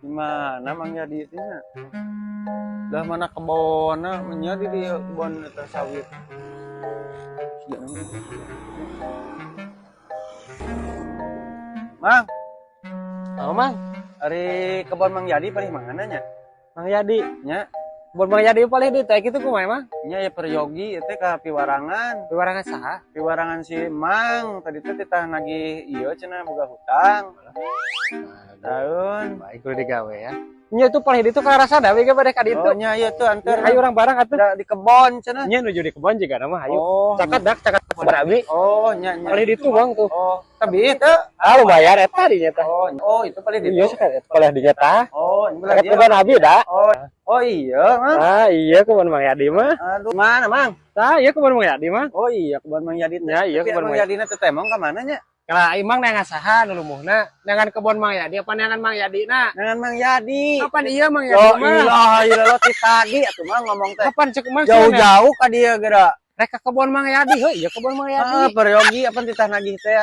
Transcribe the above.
Gimana Mang Yadi itu nya? Lah, mana kebonna nya di kebon eta sawit. Mang, Oh, Mang. Ari kebon Mang Yadi paling mana nya? Mang Yadi. Nya, Kebon Mang Yadi paling di teh kitu kumaha, Mang? Nya ya peryogi itu ka piwarangan. Piwarangan saha? Piwarangan si Mang, tadi teh titah nagih ieu cenah boga hutang. Daun. Baik kudu digawe ya. Nya itu paling ditu ka rasana we ge bade ka ditu. Oh nya ieu tuh anter. Ayo urang barang atuh. Da, di kebon cenah. Nya nuju di kebon juga nama ayo. Oh. Caket dak caket kebon abi. Oh, nya nya. Paling ditu, Bang, tuh. Oh, tapi itu. Ah, lumayan eta dinya tah. Oh, oh itu paling ditu. Iya sih paling dinya tah. Oh, ini belah Caket dia. Kebon abi da. Oh, oh iya, Mang. Ah, iya kebon Mang Yadi mah. Aduh, mana, Mang? Ah, iya kebon Mang Yadi mah. Oh iya, kebon Mang Yadi teh. Ya, iya, Tapi kebon Mang Mang Yadi teh temong ka mana nya? Kalau imang neangan saha nu lumuhna? Neangan kebon Mang Yadi apa neangan Mang Yadi na? Dengan Mang Yadi. Kapan iya Mang Yadi Oh, mah? ilah, ilah lo ti tadi atuh Mang ngomong teh. Kapan cek Mang? Jauh-jauh ka dieu geura. Rek ka kebon Mang Yadi, heuh iya kebon Mang Yadi. Ah, peryogi apa titah nagih teh.